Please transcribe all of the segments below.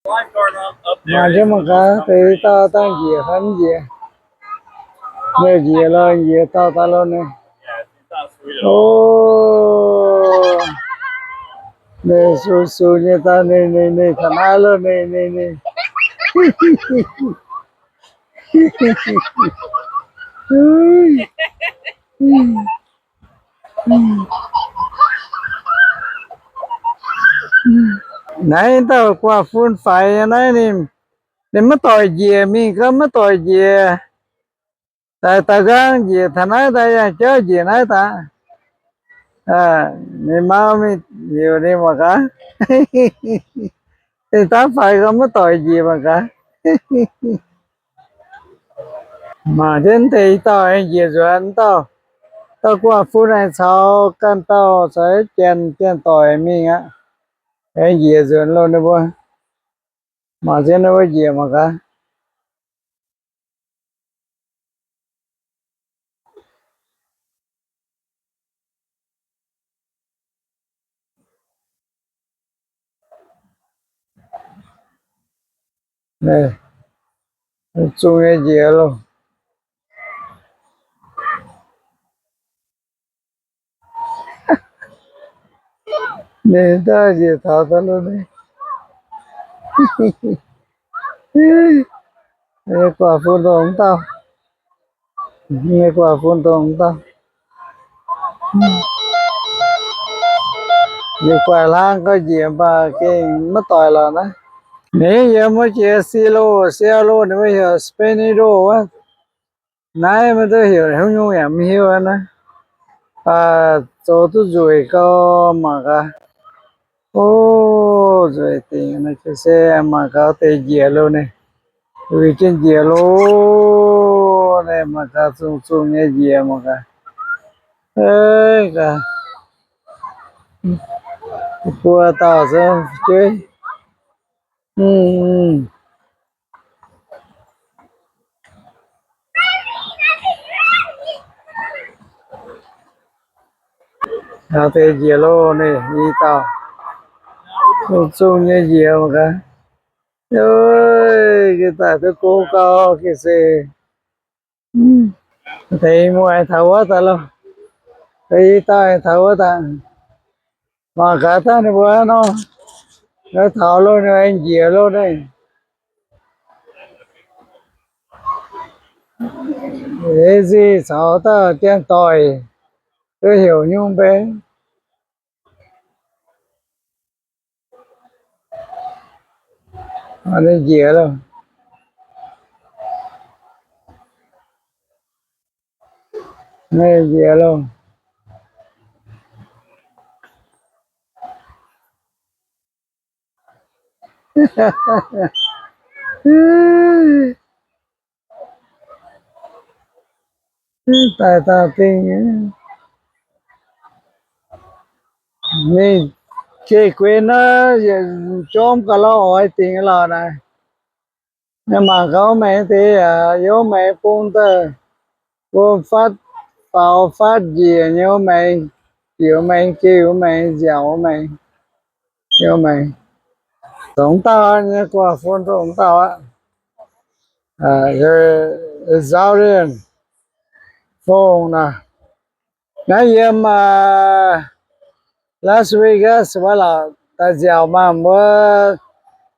Mangc jienv mangc gaax, deix dauh dangh njiec fai mv njiec. Ninh njiec lo, njiec dauh daaih lo ninh. O, ninh sux sux nyei daaih ninh, ninh, ninh taux naaiv lo ninh, ninh, ninh. Naaiv dauh guaav fun faix nyei naaiv ninh, ninh maiv doic njiec, mingh gau maiv doic njiec. Daaih daux nqaang njiec taux naaiv daaih, yangh jauv njiec naaiv daaih. Ninh mau mingh heuc ninh mangc gaax. Ninh daav faix gau maiv doic njiec mangc gaax. Mangc jienv deix dauh aengx njiec nzuonx dauh. Dauh guaav fun aengx caux ganh dauh caux janx, janx-doic mingh aqv. Aengx njiec nzuonx loh ninh mbuo. Mangc jienv ninh mbuo njiec mangc gaax. Zungh nyei njiec loh. Ninh daaih njiec taux daaih lo ninh. Guaav fun dongh mv dauh. Guaav fun dongh mv dauh. Ninh guaix hlang gauh njiec mv baac gengh maiv doic lorqc naaiv. Ninh yiem wuov jiex si loh, si loh ninh mbuo heuc Spanish loh wuov. Naaiv maiv duqv heuc haaix nyungc yaac mv hiuv naaiv. Zoux duqv nzueic gau mangc gaax. O, nzueic dingc naaiv se mangc gaax deix njiec loh ninh. Uix jienv njiec loh ninh, mangc gaax zungh zungh nyei njiec mangc gaax. Buo dauh fu'jueiv. Taux deix njiec loh ninh, i dauh zungh zungh nyei njiec mangc gaax. Gengh daaih duqv gong gau gengh se. Deix muoz aengx taux wuov daaih loh. Deix i dauh aengx taux wuov daaih. Mangc gaax dangh ninh mbuo nor, taux loh ninh aengx njiec loh ninh. Eix nzih caux dauh janx-doic duqv heuc nyungc mbe. Ninh njiec loh. Ninh njiec loh. Daaih dauh dingh, mingh jeiv gueix naaiv yietc jorm gauh lauh oix dingc lorqc naaic. Mangc gaax maengx deix yaac yiem maengx bung daaih, mbuo fatv faaux fatv njiec nyei maengx, njiec maengx, geh maengx, nziaauc maengx, nyei maengx. Dongh dauh nyei guaax fun dongh dauh aqv. Nzaaux liemh fongc naaic, naaiv yiem Las Vegas wuov lorqc, daaih nziaauc maah! Mbuo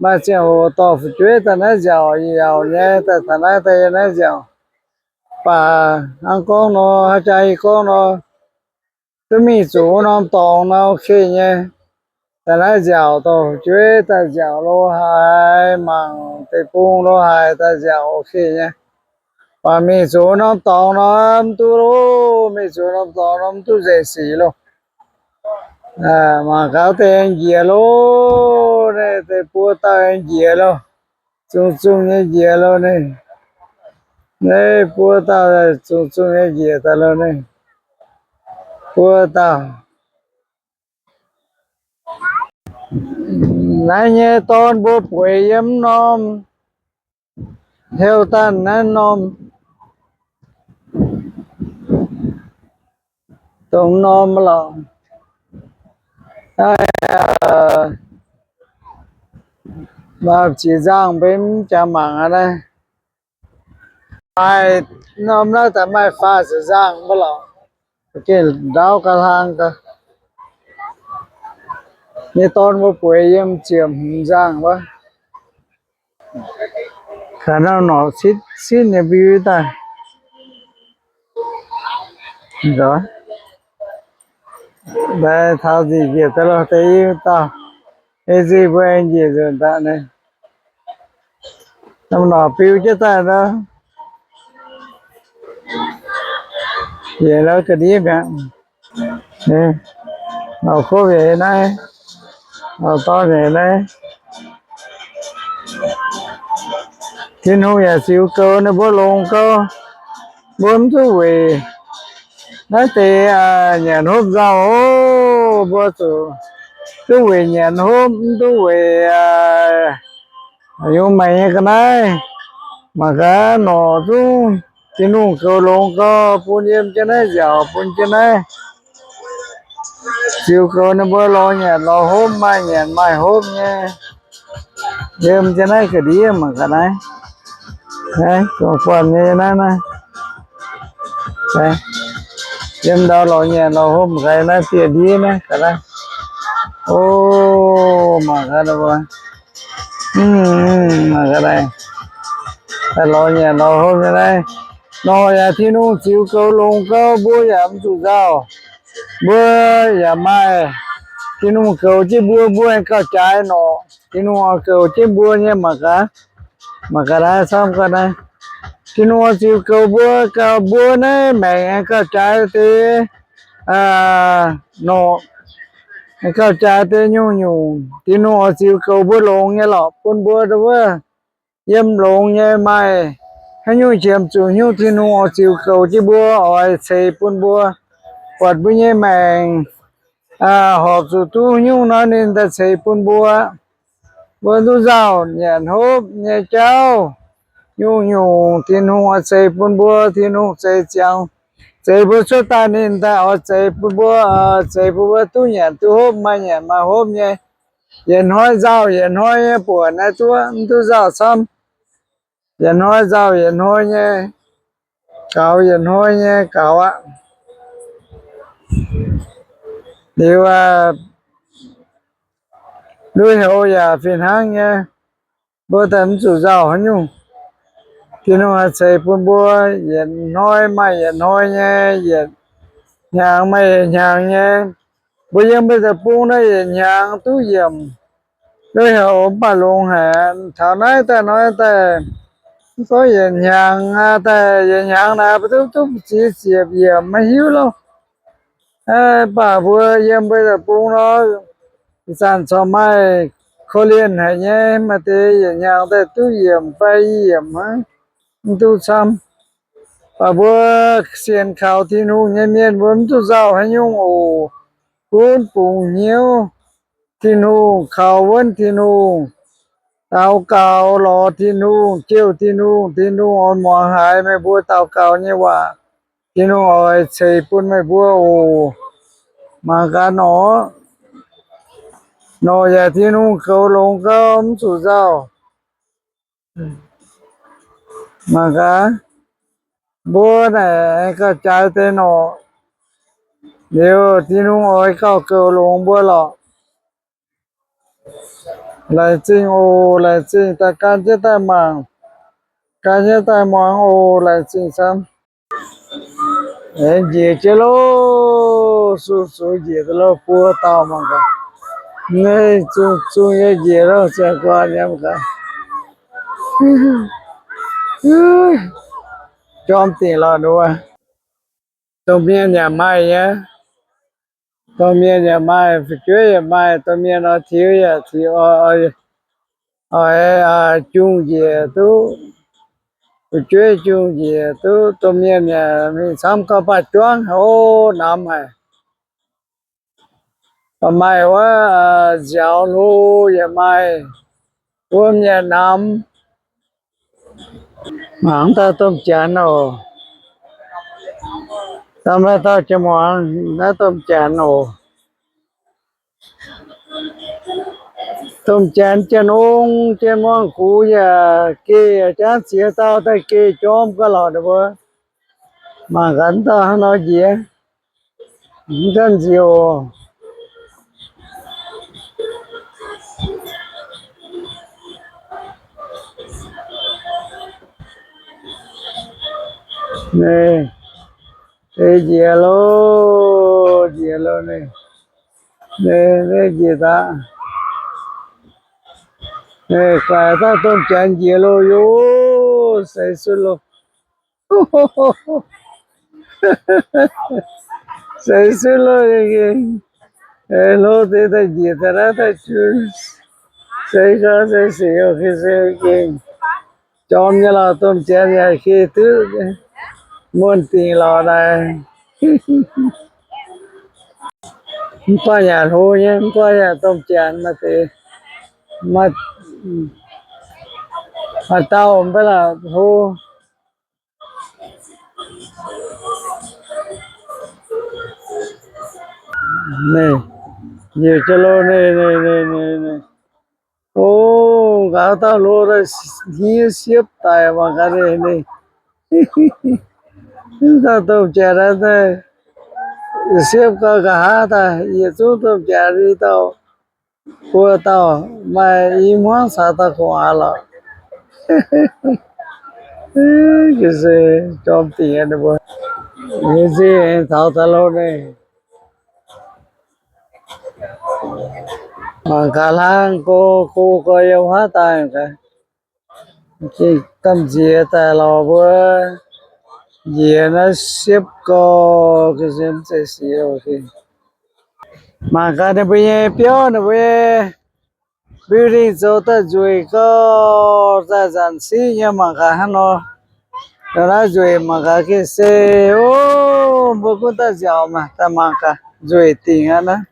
maaih ziangh hoc dorh fu'jueiv daaih naaiv nziaauc, yaac nyei daaih taux naaiv daaih yiem naaiv nziaauc. Baac hnangv gorngv nor, haaix jaax yie gorngv nor, duqv mingh zuqc wuov norm dorngx nor ok nyei. Daaih naaiv nziaauc dorh fu'jueiv daaih nziaauc lo haaix, mangc deic-bung lo haaix daaih nziaauc ok nyei. Baac mingh zuqc wuov norm dorngx nor mv duqv loh, mingh zuqc norm dorngx nor mv duqv nzengc sic loh. Mangc gaax deix njiec loh, naaiv deix buo dauh njiec loh, zungh zungh nyei njiec loh ninh. Naaiv buo dauh zungh zungh nyei njiec daaih loh ninh. Buo dauh. Naaiv nyei dorn mbuo bueix yiem mv norm Hilton naaiv norm, dongh norm lorqc. Maaih ziex nzangh mbenv jaax mangc aqv naaiv. Maaih norm naaiv daaih maaih faah ziepc nzangh mv baac lorqc. Gengh ndaauv ga'hlang ga'hlang. Nyei dorn mbuo bueix yiem ziepc hmz nzangh wuov. Kaaix norm norqc citv citv nyei mbiu daaih. Mv baac taux nzih njiec daaih lorh deix i dauh, ei nzih mbuo aengx njiec nzunc daaih naaiv. Norm norqc biu jienv daaih nor, njiec nor ga'ndiev mi'aqv. Norqc kov mi'aqv naaiv, norqc dorn mi'aqv naaiv. Tin-Hungh yaac ziux goux ninh mbuo longx gau, mbuo mv duqv weic naaiv deix nyanc hopv nzauh oc. Mbuo zuqc duqv weic nyanc hopv, mv duqv weic yungz maengx nyei ga'naaiv. Mangc gaax norqc zungv Tin-Hungh goux longx gau, bun yiem jienv naaiv nziaauc, bun jienv naaiv ziux goux ninh mbuo lorz nyanc lorz hopv, maaih nyanc maaih hopv nyei. Yiem jienv naaiv ga'ndiev mangc gaax naaiv. Naaiv guangc guangc nyei naaiv naaiv. Yiem ndau lorz nyanc lorz hopv gaax naaiv, bieqc ndiev naaiv gaax naaiv. O, mangc gaax, mangc gaax naaiv, lorz nyanc lorz hopv nyei naaiv. Norqc yaac Tin-Hungh ziux goux longx gau, mbuo yaac mv zuqc nzauh. Mbuo yaac maaih Tin-Hungh goux jienv mbuo, mbuo aengx gauh jaaix norqc. Tin-Hungh oix goux jienv mbuo nyei mangc gaax. Mangc gaax naaiv, camv gaax naaiv. Tin-Hungh oix ziux goux mbuo, gauh mbuo naaiv maengc aengx gauh jaaix deix norqc, aengx gauh jaaix deix nyungc-nyungc. Tin-Hungh oix ziux goux mbuo longx nyei lorqc, bun mbuo wuov yiem longx nyei, maaih haaix nyungc qiemx zuqc nyungc, Tin-Hungh oix ziux goux jienv mbuo, oix ceix bun mbuo, buatc mbuo nyei maengc horpc zuqc duqv nyungc nor, ninh daaih ceix bun mbuo. Mbuo duqv nzauh nyanc hopv nyei jauv, nyungc-nyungc Tin-Hungh oix ceix bun mbuo. Tin-Hungh zeix ziangx, zeix mbuo cuotv daaih, ninh daaih oix zeix bun mbuo, zeix bun mbuo duqv nyanc duqv hopv, maaih nyanc maaih hopv nyei. Yietc hnoi nzauh yietc hnoi nyei buonc naaiv duqv, mv duqv nzauh camv. Yietc hnoi nzauh yietc hnoi nyei gaux, yietc hnoi nyei gaux aqv. Liuz, lui-houx yaac fih hnangv nyei. Mbuo daaih mv zuqc nzauh haaix nyungc. Tin-Hungh haih ceix bun mbuo yietc hnoi maaih yietc hnoi nyei, yietc hnyangx maaih yietc hnyangx nyei. Mbuo yiem mbuo deic-bung naaiv yietc hnyangx duqv yiemc, lui-houx mv baac longx haic. Taux naaiv daaih hnoi daaih, mv gorngv yietc hnyangx daaih, yietc hnyangx naaic mbuo duqv duqv ziex ziepc yiemc maiv hiuv loh. Mv baac mbuo yiem mbuo deic-bung nor, ih zanc corc maaih korv-lienh haic nyei, maaih deix yietc hnyangx daaih duqv yiemc fai i yiemc hnangv, mv duqv camv. Mv baac mbuo sienx kaux Tin-Hungh nyei mienh mbuo mv duqv nzauh haaix nyungc oc. Gunv bungx hnyouv Tin-Hungh, kaux wuonv Tin-Hungh, daux gaux lorz Tin-Hungh, jouh Tin-Hungh, Tin-Hungh oix muangx haiz meih mbuo daux gaux nyei waac. Tin-Hungh oix ceix bun meih mbuo oc. Mangc gaax norqc, norqc yaac Tin-Hungh goux longx gau, mv zuqc nzauh. Mangc gaax, mbuo naaic gauh jaaix deix norqc. Liuz Tin-Hungh oix gauh goux longx mbuo lorqc. Laengz zingh oc, laengz zingh daaih gan jienv daaih mangc, gan jienv daaih muangx oc. Laengz zingh camv. Aengx njiec jienv loh, su-sux njiec daaih loh, buo dauh mangc gaax. Naaiv zungh zungh nyei njiec loh, ziangh guaax nyanc gaax. Jorm dingc lorh nduov. Domh mienh yaac maaih nyei. Domh mienh yaac maaih, fu'jueiv yaac maaih. Domh mienh oix tiux yaac tiux, oix jungh njiec duqv. Fu'jueiv jungh njiec duqv. Domh mienh yaac mingh camv gauh baac juangv haic, namx haic. Maaih wuov nziaaux hlo yaac maaih, wuom yaac namx. Mangc daaih domh janx oc. Daaih maaih dauh jiex muangx naaiv domh janx oc. Domh janx, janx-ong, janx-muangh gux yaac geh, jangv ziex dauh daaih geh jorm gauh lorqc ninh mbuo. Mangc gaax dauh hnangv nor njiec, mv ganh nziouc. Naaiv, naaiv njiec loh, njiec loh naaiv. Naaiv, naaiv njiec daaih. Naaiv guaix dauh domh janx njiec loh, yoc, seix suv loh. Seix suv loh, hlo deix daaih njiec daaih naaiv daaih jun. Seix gau, seix sic, gengh jorm nyei lorqc, domh janx yaac geh duqv muonh dingc lorqc naaiv. Mv baac yaac hlo nyei, mv baac yaac domh janx maaih deix, maaih, maaih dauh mv baac la'hlo. Naaiv, njiec jiex loh naaiv, naaiv, naaiv, naaiv, naaiv. O, nqa'haav dauh hlo daaih hniev siepv daic mangc gaax naaiv, naaiv. Dauh domh janx naaiv daaih siepv gau nqa'haav daaih, yietc zungv domh janx i dauh buo dauh maaih i hmuangv caux dauh gu'nguaaz lorqc. Ga'sie jorm dingc ninh mbuo. Nyei nzingh taux daaih loh naaiv. Mangc gaax hlang go, go, go yiem huaav daaih gaax. Gamh nziex daaih lorz mbuo njiec naaiv siepv gau, ga'sie mv zeiz siepv. Mangc gaax ninh mbuo nyei biauv, ninh mbuo nyei building zoux daaih nzueic gau, daaih nzanc siqv nyei. Mangc gaax hnangv nor, naaiv nzueic mangc gaax ga'sie. O, mbuo gunv daaih nziaauc maah, daaih mangc gaax, nzueic dingc aqv naaiv.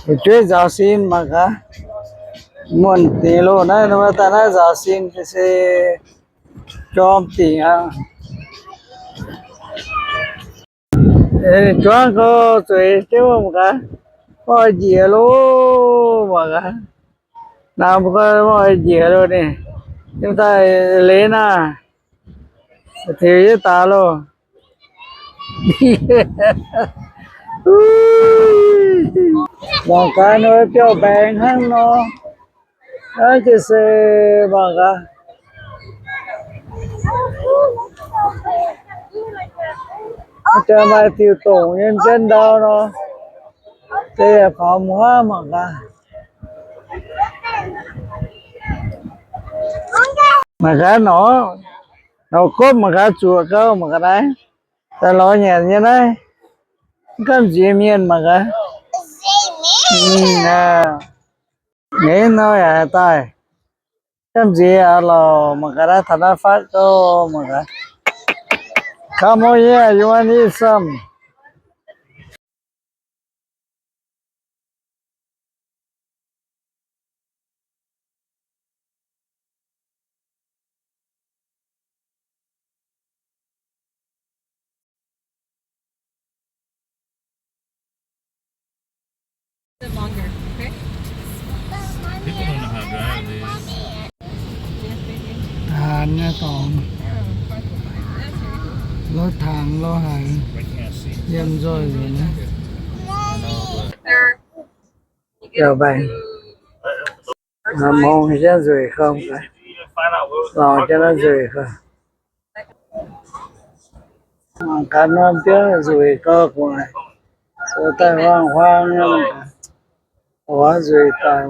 Fu'jueiv nzaaux sin mangc gaax. Muonh dingc loh naaiv, daaih naaiv nzaaux sin se jorm dingc aqv. Juangv gau zueiz jienv mangc gaax, mv oix njiec loh mangc gaax. Naaiv mbuo gorngv mv oix njiec loh ninh, yiem daaih leiz naaiv, tengx yie daaih loh. Mangc gaax nor biauv-mbaengx hnangv nor. Naaiv jiex se mangc gaax. Jaax maaih diuh dongc nyei jienv ndau nor, se yaac faaux muangv mangc gaax. Mangc gaax norqc, norqc gopv mangc gaax zuoqc gau mangc gaax naaiv. Daaih lorz nyanc nyei naaiv, gamh nziex mienh mangc gaax. Nyei nor yaac daaih. Gamh nziex aqv lorqc, mangc gaax naaiv taux naaiv fatv gau mangc gaax. Come over here, you want eat some? Longer, okay? People don't know how to drive these. Haanz nyei dorngx, lov tangx lov haic, yiem nzoih nzengc. Mong jienv nzueic gau, lorz jienv naaiv nzueic gau. Mangc gaax norm biauv nzueic gau gu'nguaaic, zoux daaih huaang-huaang nyei. Oc, nzueic daaih.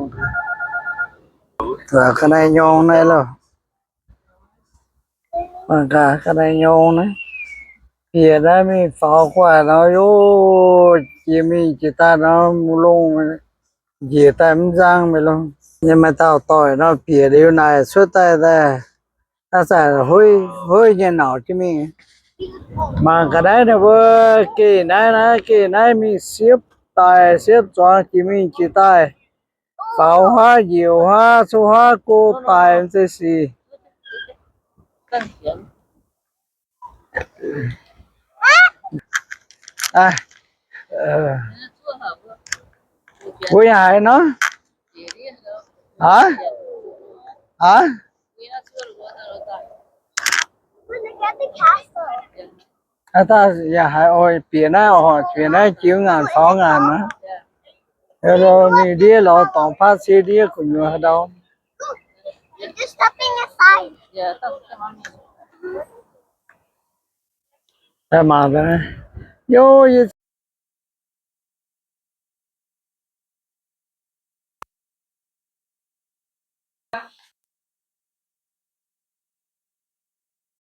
Ga'naaiv nyong naaiv loh. Mangc gaax ga'naaiv nyong naaiv. Bieqc naaiv mingh faaux gu'nguaaic nor, yov, jiex mingh jiex daaih nor, mv longh, njiec daaih mv nzang mingh longh. Yie maaih dauh doic nor, bieqc liuz naaic cuotv daaih daaih, naaiv zanc hueiv nyei nauc jienv mingh. Mangc ga'naaiv ninh mbuo geh naaiv, naaiv geh naaiv mingh siepv daaih siepv zuangx jiex mingh jiex daaih. Faaux huaav, njiec huaav, cuotv huaav, go daaih mv zeiz sic. Mbuo yaac haiz nor? Aa, aa, yaac haiz oix bieqc naaiv, oix bieqc naaiv jiu ngaanc caux ngaanc aqv. Ninh ndiev lorz dorngx paaiv se ndiev gu'nyuoz haaix ndau. Mangc, yie